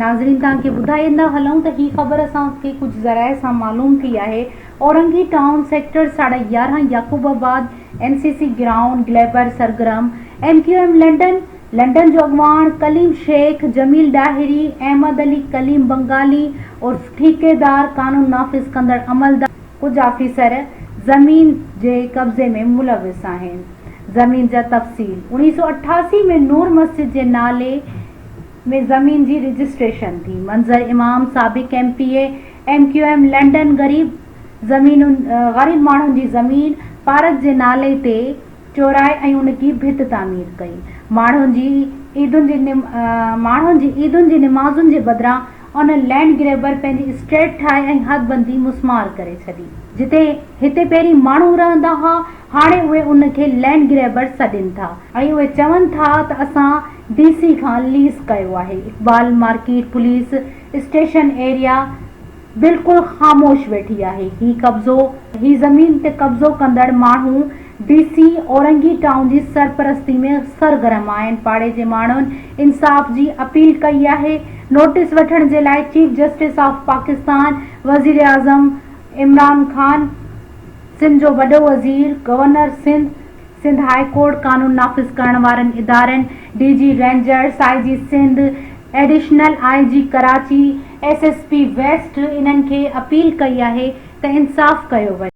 ناظرين توهان کي ٻڌائيندا هلون ته هي خبر اسان کي ڪجهه ذرائع سان معلوم ٿي آهي Orangi town sector 11.5 Yacobabad N C C ground grabber سرگرم M Q M London London جو اڳواڻ ڪليم شيخ، جميل ڏاهري، احمد علي ڪليم بنگالي عرف ٺيڪيدار، قانون نافذ ڪندڙ عملدار، ڪجهه آفيسر زمين جي قبضي ۾ ملوث آهن. زمين جا تفصيل، 1988 ۾ نور مسجد جي نالي ۾ زمين جي رجسٽريشن ٿي. منظر امام، سابق M P A, M Q M London غريب زمينن غريب ماڻهن جي زمين پارڪ جي نالي تي چورائي ۽ ان ڪي ڀت تعمير ڪئي. ماڻهن جي عيدن جي ماڻهن جي عيدن جي نمازن جي بدران ان لينڊ گريبر پنهنجي اسٽيٽ ٺاهي ۽ حد بندي مسمار ڪري ڇڏي. جتي هتي پهرين ماڻهو رهندا ها، هاڻي اهي ان کي لينڊ گريبر سڏين ٿا ۽ اهي چون ٿا ته اسان ڊي سي کان ليز ڪيو آهي. Iqbal market police station area بلڪل خاموش ويٺي آهي. هي قبضو هي زمين تي قبضو ڪندڙ ماڻهو ڊي سي اورنگي ٽائون جي سرپرستي ۾ سرگرم آهن. پاڙي جي ماڻهن انصاف جي اپيل ڪئي آهي. نوٽيس وٺڻ جي لاء چيف جسٽس آف پاڪستان، وزيراعظم عمران خان، سنڌ جو وڏو وزير، governor Sindh, Sindh high court, قانون نافذ ڪرڻ وارن ادارن، D G rangers, I G Sindh, additional I G Karachi, S S P west انهن کي اپيل ڪئي آهي ته انصاف ڪيو وڃي.